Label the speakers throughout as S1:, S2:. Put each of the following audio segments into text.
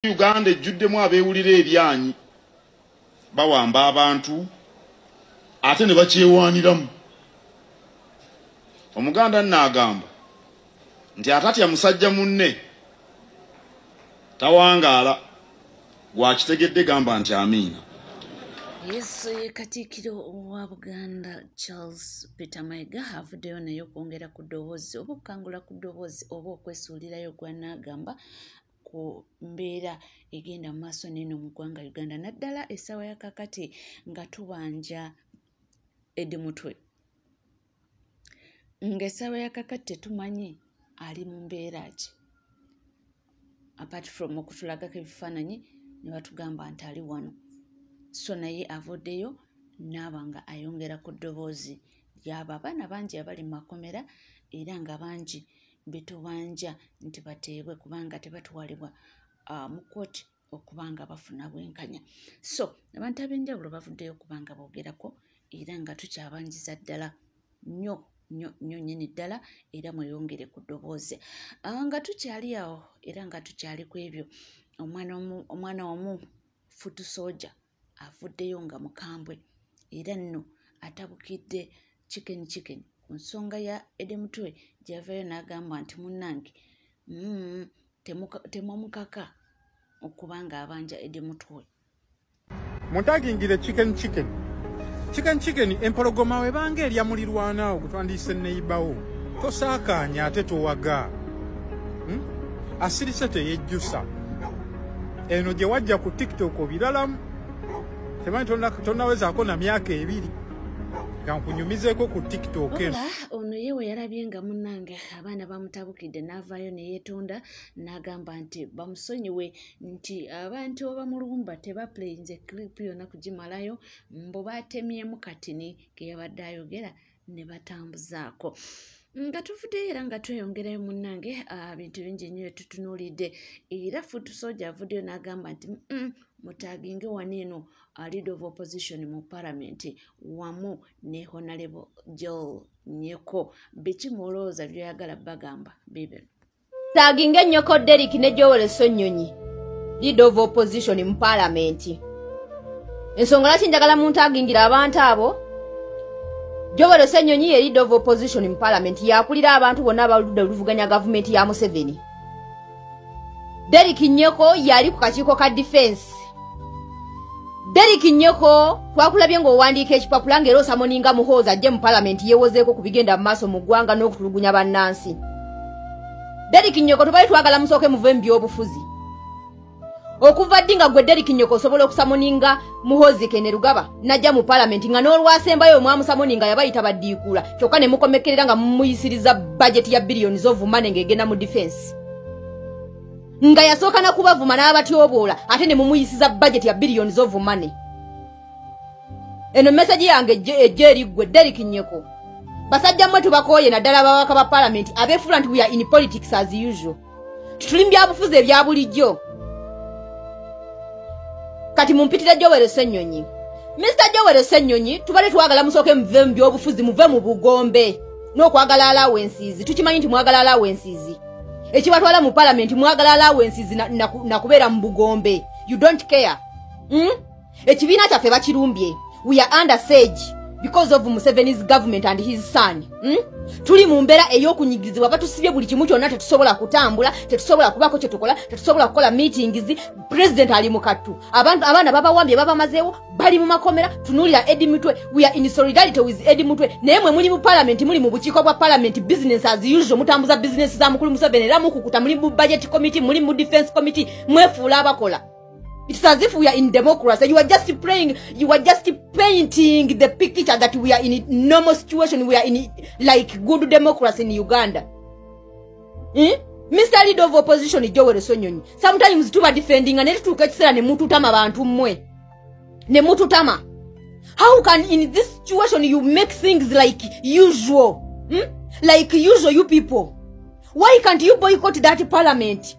S1: Uganda ejjuddemu abeewulira eryanyi, bawamba abantu ate ne bakyewaaniramu. Omuganda nno agamba nti atatya musajja munne tawangaala. Gwakitegedde gamba nti amiina.
S2: Yesu ye Katikkiro wa Buganda Charles Peter Mayiga avuddeyo naye okwongera ku ddoboozi oba okukangula ku ddoboozi oba okwesuulirayo gw'anaagamba ku mbeera egenda mu maaso n'eno mu ggwanga Uganda, naddala essaawa ya kaakati nga tubanja Eddie Mutwe, ng'essaawa ya kaakati tetumanyi ali mu mbeera ki, apart from okutulagako ebifaananyi ne batugamba nti ali wano. So naye avuddeyo n'aba nga ayongera ku ddoboozi ly'abo abaana bangi abali mu makomera era nga bangi betubanja nti bateebwe kubanga tebatwalibwa mu kkooti okuba nga bafuna bwenkanya. So abantu ab'enjawulo bavuddeyo okuba nga boogerako era nga tukyabanjiza ddala nnyo nnyo nnyo nnyini ddala, era mweyongere ku ddoboozi. Nga tukyali awo era nga tukyali ku ebyo, omwana omu foot soldier avuddeyo nga mukambwe era nno atabukidde Chicken Chicken ku nsonga ya Eddie Mutwe gy'avaayo n'agamba nti munnange temumukaka okuba ng'abanja Eddie Mutwe.
S3: Muntagingire Chicken Chicken. Chicken Chicken, empologoma webanga erya mulirwanaawo gutwandiise neibawo, tosaakaanya ate towaga. Asirise teyejjusa. Eno gye wajja ku TikTok obiralamu, temanyi tonnawezaako na myaka 2. Nga nkunyumizeeko ku TikTok eno.
S2: Wabula ono ye we yalabye nga munnange abaana bamutabukidde n'avaayo ne yeetonda n'agamba nti bamusonyiwe, nti abantu abamulumba tebapuleyinze clip yonna kugimalayo, mbu baatemyemu katini ke yabadde ayogera ne batambuzaako. Nga tuvuddeyo era nga tweyongerayo munnange, bintu bingi nnyo tutunuulidde, era foot soldier avuddeyo n'agamba nti mutaginge wano eno leader of opposition mu parliament wamu ne Honorable Joel Nyeko. Biki mulowooza by'oyagala bagamba bibe?
S4: Taginge Nyoko Derrick ne Joel Ssenyonyi, leader of opposition mu parliament. Ensonga lwaki njagala muntagingira abantu abo? Joel Ssenyonyi ye leader of opposition mu parliament, yakulira abantu bonna abaludde oluvuganya gavumenti ya Museveni. Derrick Nyeko yali ku kakiiko ka defense. Derrick Nyeko twakulabye ng'owandiika ekipapula ng'era osamoninga Muhoozi ajje mu parliament yeewozeeko ku bigenda mu maaso mu ggwanga n'okutulugunya bannansi. Derrick Nyeko, tubali twagala musooke muve mu byobufuzi. Okuva ddi nga gwe Derrick Nyeko osobola okusamoninga Muhoozi Kainerugaba n'ajja mu parliament, nga n'olwasembayo omwamusamoninga yabayita baddiikuula, kyokka ne mukomekkerera nga mumuyisiriza budget ya billions of money ng'egenda mu defense? Nga yasooka na kubavuma n'abatyoboola, ate ne mumuyisiza budget ya billions of money. Eno message yange ejja eri ggwe Derrick Nyeko. Basajja mmwe tubakooye, naddala ababaka ba parliament abeefuula nti we are in politics as usual. Tuli mu byabufuzi ebya bulijjo. Kati mumpitire Joel Ssenyonyi. Mr Joel Ssenyonyi, tubale twagala musooke muve mu byobufuzi, muve mu bugombe n'okwagala allowances. Tukimanyi nti mwagala allowances. Ekibatwala mu parliament mwagala allowances na kubeera mu bugombe. You don't care. Ekibiina kyaffe bakirumbye. We are under siege because of Museveni's government and his son. Tuli mu mbeera ey'okunyigirizibwa, batusibye buli kimu kyonna, tetusobola kutambula, tetusobola kubaako kye tukola, tetusobola kukola meetings. President ali mu kattu, abantu abaana babawambye, babamazeewo, bali mu makomera. Tunuulira Eddie Mutwe. We are in solidarity with Eddie Mutwe, naye mwe muli mu parliament, muli mu bukiiko bwa parliament, business as usual, mutambuza business za mukulu Museveni era mukukuta. Muli mu budget committee, muli mu defense committee, mwefuula abakola. It's as if we are in democracy. You are just praying, you are just painting the picture that we are in a normal situation. We are in like good democracy in Uganda. Mr. Leader of Opposition Joel Ssenyonyi, sometimes tuba defending and tutuuka ekiseera ne mututama abantu mmwe. Ne mututama. How can in this situation you make things like usual? Like usual, you people. Why can't you boycott that parliament?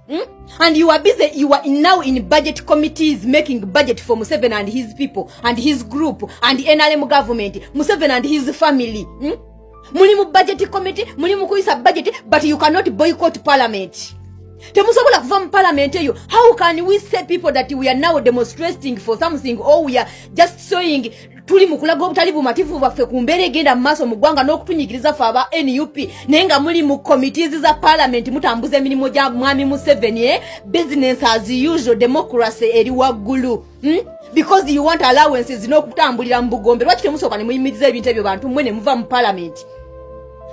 S4: And you are busy, you are now in budget committees making budget for Museveni and his people and his group and the NRM government, Museveni and his family. Muli mu budget committee, muli mu kuyisa budget, but you cannot boycott parliament. Temusobola kuva mu parliament eyo. How can we say people that we are now demonstrating for something, or we are just saying tuli mu kulaga obutali bumativu bwaffe ku mbeera egenda mu maaso mu ggwanga n'okutunyigiriza ffe aba NUP, naye nga muli mu committees za parliament mutambuza emirimu gya mwami Museveni, business as usual, democracy eri waggulu, Because you want allowances n'okutambulira mu bugombe. Lwaki temusooka ne muyimiriza ebintu ebyo bantu mmwe ne muva mu parliament?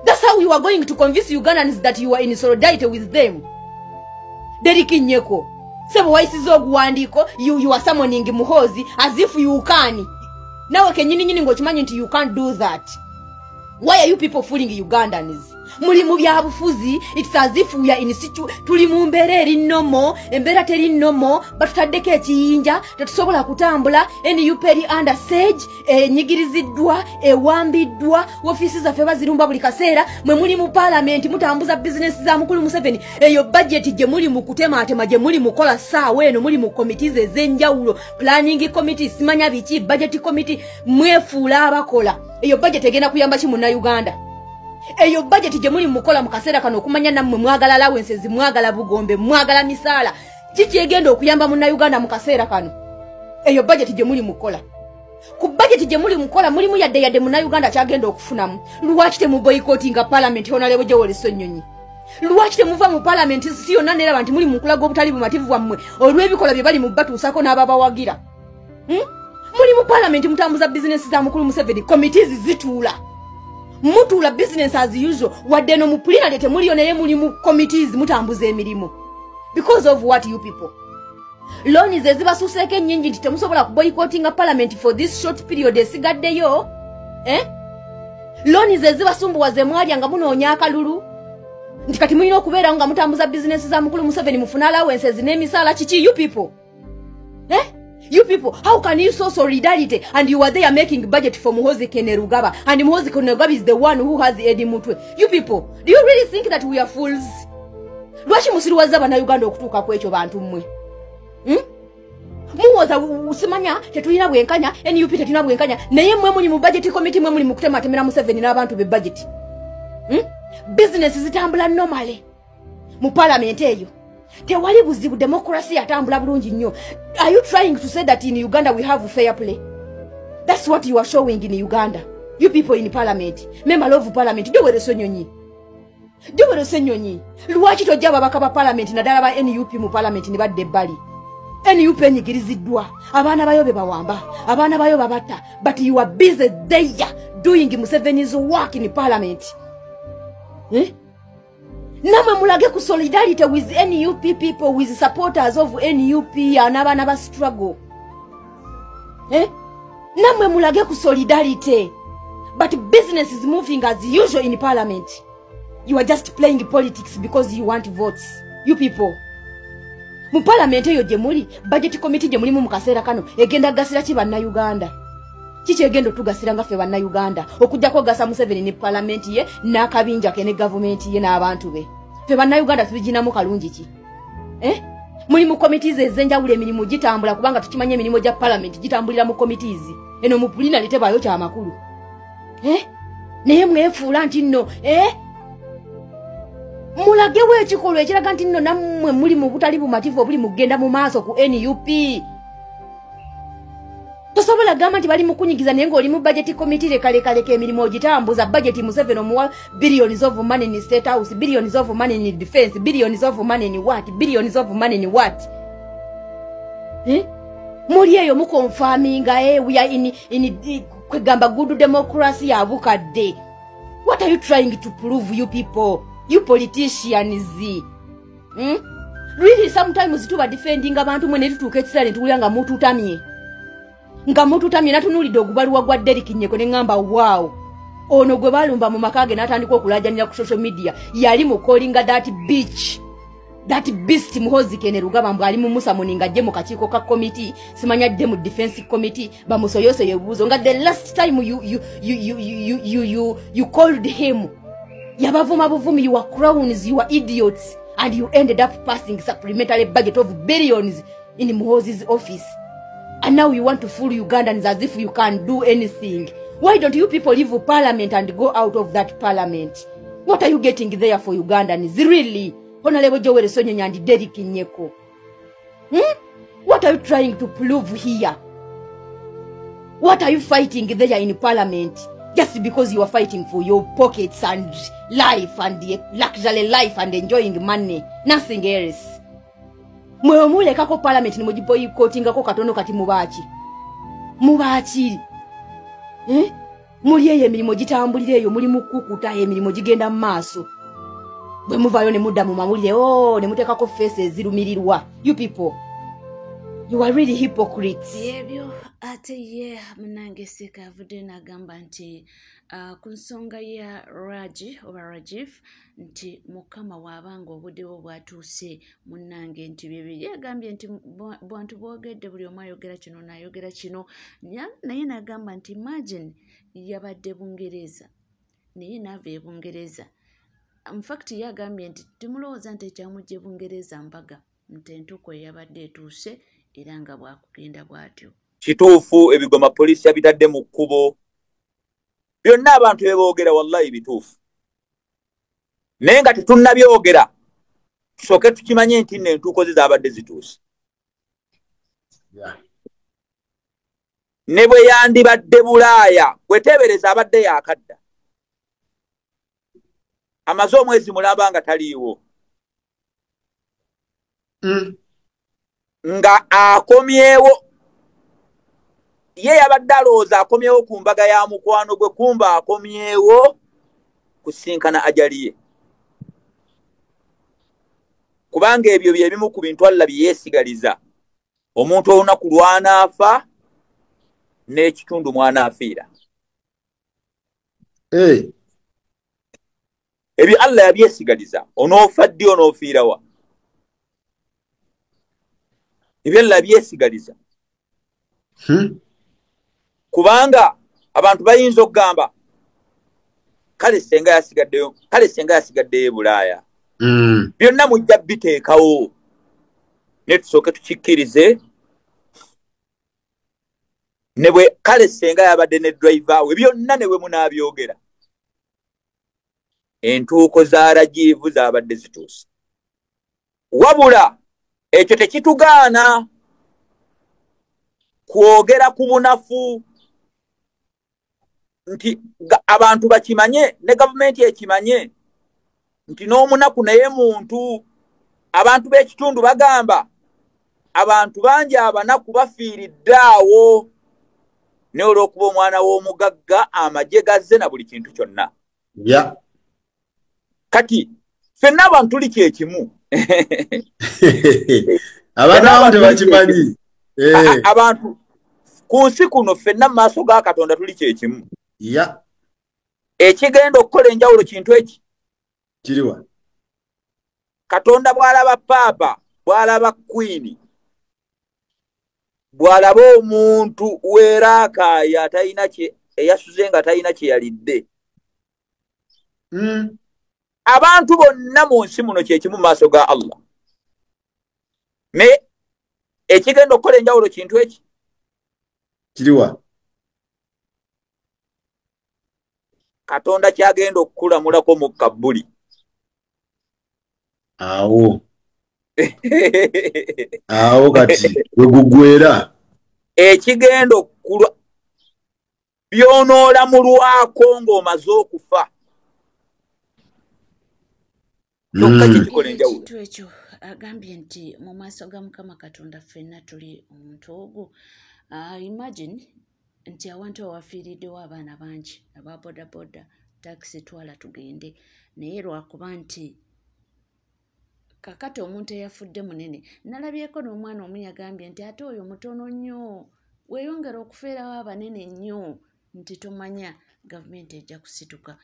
S4: That's how you are going to convince Ugandans that you are in solidarity with them. Derrick Nyeko, sebo waisizo oguwandiiko, you are summoning Muhoozi as if you can. Nawe kenyini nyini ng'okimanyi nti you can't do that. Why are you people fooling Ugandans? Muli mu byabufuzi, it's as if we are in situ, tuli mu mbeera eri normal, embeera teri normal, batutaddeko ekiyinja, tetusobola kutambula, NUP eri under siege, enyigiriziddwa, ewambiddwa, ofiisi zaffe bazirumba buli kaseera, mwe muli mu parliament mutambuza business za mukulu Museveni, eyo budget gye muli mu kutematema, gye muli mukola ssaawa eno, muli mu committees ez'enjawulo, planning committee, simanya biki, budget committee, mwefuula abakola. Eyo budget egenda kuyamba ki munnayuganda? Eyo budget gye muli mukola mu kaseera kano okumanya nammwe mwagala allowances, mwagala bugombe, mwagala misaala, kiki egenda okuyamba munnayuganda mu kaseera kano? Eyo budget gye muli mukola. Ku budget gye muli mukola mulimu yadde yadde munnayuganda kyagenda okufunamu. Lwaki temuboycottinga parliament, Honorable Joel Ssenyonyi? Lwaki temuva mu parliament si yonna neraba nti muli mu kulaga obutali bumativu bwammwe olw'ebikolwa bye bali mu batuusako n'ababawagira? Muli mu parliament mutambuza business za mukulu Museveni, committees zituula, mutuula business as usual, wadde no mu plenary temuliyo, naye muli mu committees mutambuza emirimu. Because of what, you people? Loans ezibasuseeko ennyingi nti temusobola kuboycottinga parliament for this short period esigaddeyo, eh? Loans ezibasumbuwa ze mwalya nga munoonya akalulu, nti kati mulina okubeerawo nga mutambuza business za mukulu Museveni, mufune allowances n'emisaala. Kiki, you people, eh? You people, how can you show solidarity and you are there making budget for Muhoozi Kainerugaba, and Muhoozi Kainerugaba is the one who has Eddie Mutwe? You people, do you really think that we are fools? Lwaki musiruwazza bannayuganda okutuuka ku ekyo bantu mmwe? Muwoza usimanya tetulina bwenkanya, NUP tetulina bwenkanya, naye mmwe muli mu budget committee, mmwe muli mu kutematemera Museveni n'abantu be budget. Business zitambula normally mu parliament eyo. Tewali buzibu, democracy atambula bulungi nnyo. Are you trying to say that in Uganda we have fair play? That's what you are showing in Uganda. You people in parliament, member of parliament, Joel Ssenyonyi. Joel Ssenyonyi. Lwaki tojja ababaka ba parliament naddala ba NUP mu parliament ne badda ebbali? NUP enyigiriziddwa, abaana bayo be bawamba, abaana bayo babatta, but you are busy there doing Museveni's work in parliament. Eh? Namwe mulage ku solidarity with NUP people, with supporters of NUP n'abaana ba struggle. Eh? Namwe mulage ku solidarity. But business is moving as usual in parliament. You are just playing politics because you want votes. You people. Mu parliament eyo gye muli, budget committee gye mulimu mu kaseera kano egenda gasira ki bannayuganda? Kiki egenda otugasira nga ffe bannayuganda? Okujjako gasa Museveni ne parliament ye n'akabinja ke ne gavumenti ye n'abantu be. Ffe bannayuganda tubiginamu kalungi ki? Eh? Muli mu committees ez'enjawulo, emirimu gitambula kubanga tukimanya emirimu gya parliament gitambulira mu committees. Eno mu plenary tebaayo kyamakulu. Eh? Naye mwefuula nti nno, eh? Mulagewo ekikolwa ekiraga nti nno nammwe muli mu butali bumativu obuli mu kugenda mu maaso ku NUP. Tosobola gamba nti bali mu kunyigiza naye ng'oli mu budget committee, leka leka leka emirimu ogitambuza budget. Museveni omuwa billions of money in State House, billions of money in defense, billions of money in what, billions of money in what, eh? Muli eyo muconfirminga, eh, we are in kwegamba good democracy ya bukadde. What are you trying to prove, you people, you politicians? Really, sometimes tuba defending abantu mwe ne tutuuka ekiseera ne tuwulira nga mututamye, nga mututamye. Natunuulidde ogubaluwa gwa Derrick Nyeko ne ŋŋamba, wow, ono gwe balumba mu maka ge n'atandika okulaajanira ku social media yali mu callinga that bitch, that beast Muhoozi Kainerugaba, mbu ali mu musummoninga ajje mu kakiiko ka committee, simanya ajje mu defense committee bamusoyosoye ebibuuzo, nga the last time you called him yabavuma buvumi, "You are clowns, you are idiots," and you ended up passing supplementary budget of billions in Muhoozi's office. And now you want to fool Ugandans as if you can do anything. Why don't you people leave parliament and go out of that parliament? What are you getting there for Ugandans, really? Honorable Joel Ssenyonyi and Derrick Nyeko. What are you trying to prove here? What are you fighting there in parliament? Just because you are fighting for your pockets and life and the luxury life and enjoying money. Nothing else. Mwe mulekako parliament ni mugiboycottingako katono kati mubaaki. Mubaaki. Eh? Muli eyo emirimu gitambulira eyo, muli mukukuta emirimu gigenda mu maaso. Bwe muvaayo ne mudda mu mawulire, oh, ne muteekako face ezirumirirwa. You people, you are really hypocrites.
S2: Ebyo ate ye munange Seeka avudde n'agamba nti ku nsonga ya Raji oba Rajiv nti Mukama waabanga obudde bwo bwatuuse munnange nti bibiri yagambye nti bantu boogedde buli omu ayogera kino n'ayogera kino, naye n'agamba nti imagine yabadde Bungereza naye n'ava e Bungereza. In fact yagambye nti temulowooza nti ekyamujja Bungereza mbaga nti entuuko yabadde etuuse era nga bwakugenda bw'atyo.
S5: Kituufu ebigoma poliisi yabitadde mu kkubo, byonna abantu beboogera wallahi bituufu, naye nga tetunnabyogera tusooke tukimanye nti nno entuuko ze zaabadde zituuse. Ne bwe yandibadde Bulaaya, gweteebereza abadde yaakadda, amaze omwezi mulamba nga taliiwo, nga akomyewo. Ye yabadde alowooza akomyewo ku mbaga ya mukwano gwe, kumba akomyewo kusinkana ajali ye, kubanga ebyo bye bimu ku bintu Allah bye yeesigaliza. Omuntu olunaku lw'anaafa n'ekitundu mw'anaafiira. Ebyo Allah yabyesigaliza. Onoofa ddi, onoofiira wa? Ebyo Allah byesigaliza. Kubanga abantu bayinza okugamba kale senga yasigaddeyo, kale senga yasigaddeyo e Bulaaya. Byonna mujja biteekawo, ne tusooke tukikkirize. Ne bwe kale senga yabadde ne driver we, byonna ne bwe munaabyogera, entuuko za Rajivu zaabadde zituuse. Wabula ekyo tekitugaana kwogera ku bunafu nti abantu bakimanye ne gavumenti ekimanye nti n'omunaku naye muntu. Abantu b'ekitundu bagamba abantu bangi abanaku bafiiridde awo, naye olw'okuba omwana w'omugagga amagye gazze na buli kintu kyonna. Kati ffenna abantu tuli kyekimu.
S6: Abantu tebakimanyi.
S5: Abantu ku nsi kuno ffenna mu maaso ga Katonda tuli kyekimu. Ekigenda okukola enjawulo kintu eki
S6: kiriwa.
S5: Katonda bw'alaba paapa, bw'alaba kwini, bw'alaba omuntu weeraakaaya atalina kye eyasuze nga talina kye yalidde. Abantu bonna mu nsi muno kyekimu mu maaso ga Allah. Naye ekigenda okukola enjawulo kintu eki
S6: kiriwa.
S5: Katonda kyagenda okukulamulako mu kabbuli.
S6: Awo awo kati wegugwera
S5: ekigenda okukulwa byonoolamulwako ng'omaze okufa. Kyokka kikikola enjawulo.
S2: Ekintu ekyo agambye nti mu maaso ga Mukama Katonda ffenna tuli omuntu ogwo. Imagine nti awantu awafiiriddewo abaana bangi aba bodaboda, takisi twala tugende, naye lwakuba nti kakati omuntu eyafudde munene. Nalabyeko n'omwana omu yagambye nti ate oyo mutono nnyo, weeyongera okufiirawo abanene nnyo nti tomanya gavumenti ejja kusituka.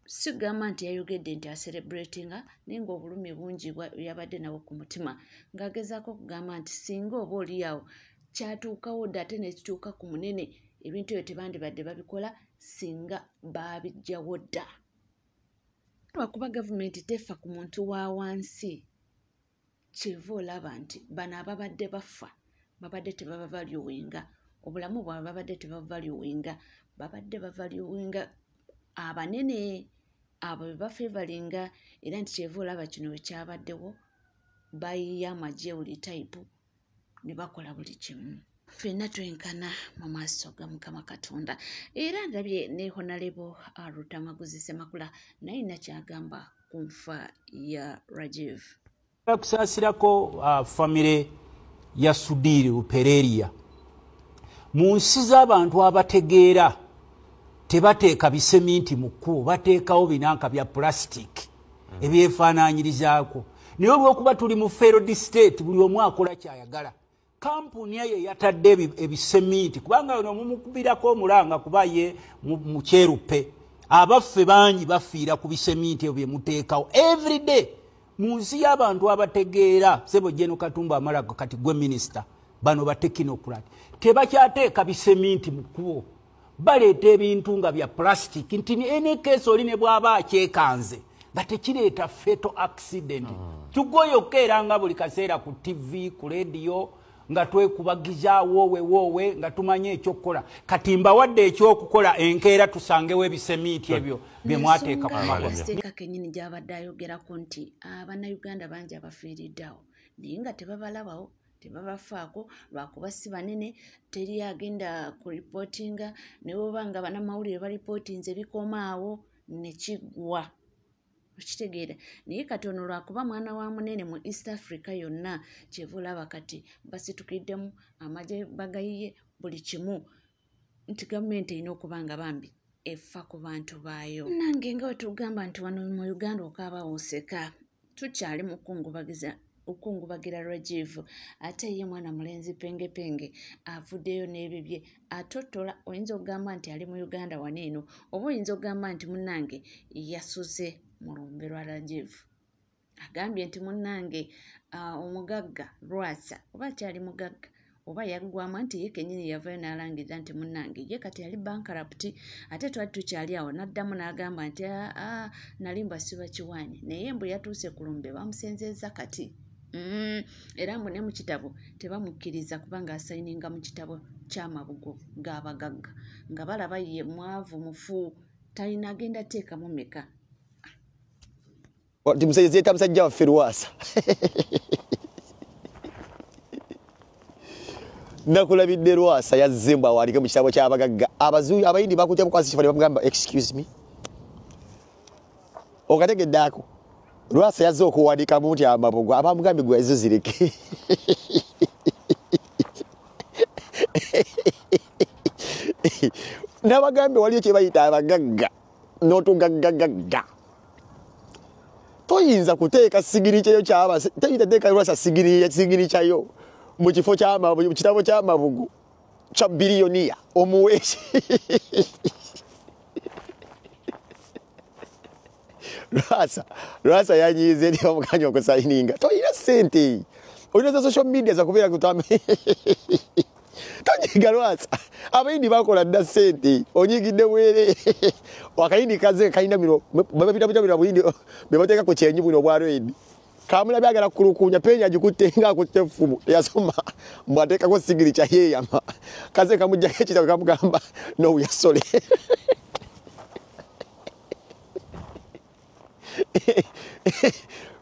S2: Sigamba nti yayogedde nti acelebratinga, naye ng'obulumi bungi yabadde nabwo ku mutima, ng'agezaako okugamba nti singa oba oli awo kyatuukawo dda ate nekituuka ku munene, ebintu ebyo tebandibadde babikola singa baabijjawo dda. Lwakuba gavumenti tefa ku muntu wa wansi, kyeva olaba nti bano ababadde bafa babadde tebabavaluwinga, obulamu bwabwe babadde tebavaluwinga, babadde bavaluwinga abanene. Abo be bafevalinga era nti kyeva olaba kino bwe kyabaddewo bayiye amagye buli type ne bakola buli kimu. Ffenna twenkana mu maaso ga Mukama Katonda. Era ndabye ne Honorable Lutamaguzi Ssemakula naye nakyagamba ku nfa ya Rajiv.
S7: Kusaasirako famire ya Sudhir Ruparelia. Mu nsi z'abantu abategeera tebateeka biseminti mu kkubo, bateekawo binanka bya plastic ebyefaanaanyirizaako. Naye olw'okuba tuli mu failed state, buli omu akola kyayagala. Kampuni eyo yatadde ebiseminti kubanga ono mumukubirako omulanga kuba ye mukyerupe. Abaffe bangi bafiira ku biseminti ebyo bye muteekawo everyday. Mu nsi y'abantu abategeera, Ssebo Gen Katumba Wamala kati gwe minisita, bano ba technocrat tebakyateeka biseminti mu kkubo, baleeta ebintu nga bya plastic nti any case oli ne bw'aba akyekanze nga tekireeta fatal accident. Tugoyoka era nga buli kaseera ku TV, ku radio, nga twekubagiza woowe woowe nga tumanye ekyokukola. Kati mbawadde ekyokukola, enkeera tusangewo ebisemiiti ebyo bye mwateeka ku makono.
S2: Sseeka kennyini gy'abadde ayogerako nti Abannayuganda bangi abafiiriddeawo naye nga tebabalabawo, tebabafaako lwakuba si banene, teri agenda ku ripootinga, ne bw'oba nga bannamawulire baripootinze bikomaawo ne kiggwa. Okitegeera? Naye kati ono lwakuba mwana wa munene mu East Africa yonna, kyeva olaba kati basitukiddemu amagye bagayiye buli kimu nti gavumenti erina okuba nga bambi efa ku bantu baayo. Nange nga bwe tugamba nti wano mu Uganda okaaba oseka, tukyali mu kukungubagira Rajiv, ate ye mwana mulenzi penge penge avuddeyo n'ebibye atottola. Oyinza okugamba nti ali mu Uganda wano eno, oba oyinza okugamba nti munnange yasuze mu lumbe lwa Rajiv. Agambye nti munnange omugagga Lwasa oba akyali mugagga oba yaggwamu, nti ye kennyini yavayo n'alangirira nti munnange ye kati yali bankrupt, ate twali tukyali awo n'addamu n'agamba nti nali mbasiba kiwaanyi, naye mbu yatuuse ku lumbe bamusenzeeza kati. Era mbu ne mu kitabo tebamukkiriza kubanga asayininga mu kitabo ky'amabugo g'abagagga nga balaba ye mwavu mufu talina agenda teekamu meka.
S8: Nti musajja musajja waffe Lwasa. Nakulabidde Lwasa yazze mbu awandiike mu kitabo ky'abagagga. Abazungu abayindi bakutya bukwasi kifo ne bamugamba excuse me. Okategedde ako. Lwasa yazze okuwandiikamu nti amabugo abamugambye gwe ezo zireke. N'abagambye waliyo kye bayita abagagga n'otugaggagagga. Toyinza kuteeka sigiri kyeyo kyaba, toyinza kuteeka Lwasa sigiri kyayo mu kifo ky'amabugo, mu kitabo ky'amabugo kya biliyoniya omuweesi. Lwasa yanyiize eri bamuganye okusayininga. Toyina ssente, olina za social media za kubeera kutame. Tonyiga Lwasa, abayindi bakola dda ssente, onyigidde bwere. Akayindi kaze kalina bino, babita bino buyindi be bateeka ku kyenyi buno obwa red. Kamulabye agala kukulukunya peni agikutte ng'akutte effumu, teyasoma mbu ateekako sigiri kya yeeyama. Kaze kamuggyako ekitabo kamugamba no we are sorry.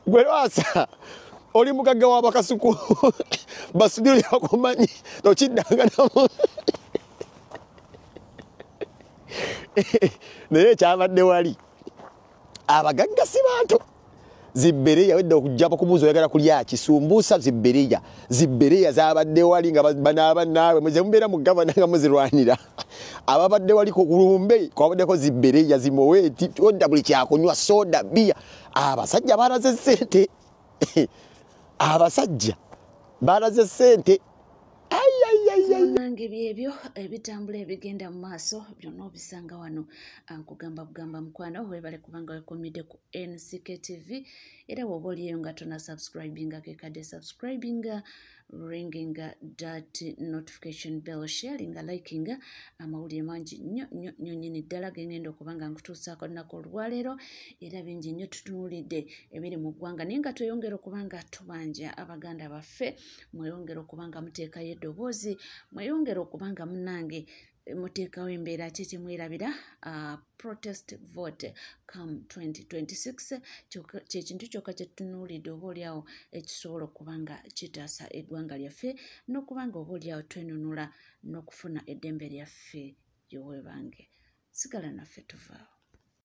S8: Gwe Lwasa oli mugagga w'abakasuku basudiri bakumanyi tokiddanga namu. Naye ekyabadde wali abagagga si bantu. Zibbereya wedde okujja bakubuuza oyagala kulya ki, sumbuusa zibbereya. Zibbereya zaabadde wali nga banaaba naawe muze mubeera mu gavana nga muzirwanira. Ababadde wali ku lumbe kwabaddeko zibbereya zimoweeti odda buli kyakunywa soda bbiya. Abasajja balaze ssente. Abasajja balaze ssente.
S2: Munnange byebyo ebitambula ebigenda mu maaso byonna obisanga wano. Nkugamba bugamba mukwano weebale kubanga weekomidde ku NCK TV, era bw'oba oliyo nga tonna subscribinga kekadde subscribinga, ringinga that notification bell, sharinga, likinga. Amawulire mangi nnyo nnyo nnyo nnyini ddala gengenda okuba nga nkutuusaako olunaku olwaleero, era bingi nnyo tutunuulidde ebiri mu ggwanga, naye nga tweyongera okuba nga tubanja abaganda baffe, mweyongere okuba nga muteekayo eddoboozi, mweyongere okuba nga munnange Muteekawo embeera ki? Temwerabira protest vote come 2026. Kyekintu kyokka kyetutunuulidde oba oliawo ekisobola okuba nga kitaasa eggwanga lyaffe n'okuba nga oba oliawo twenunula n'okufuna eddembe lyaffe. Yowebange, sigala naffe, tuvaawo.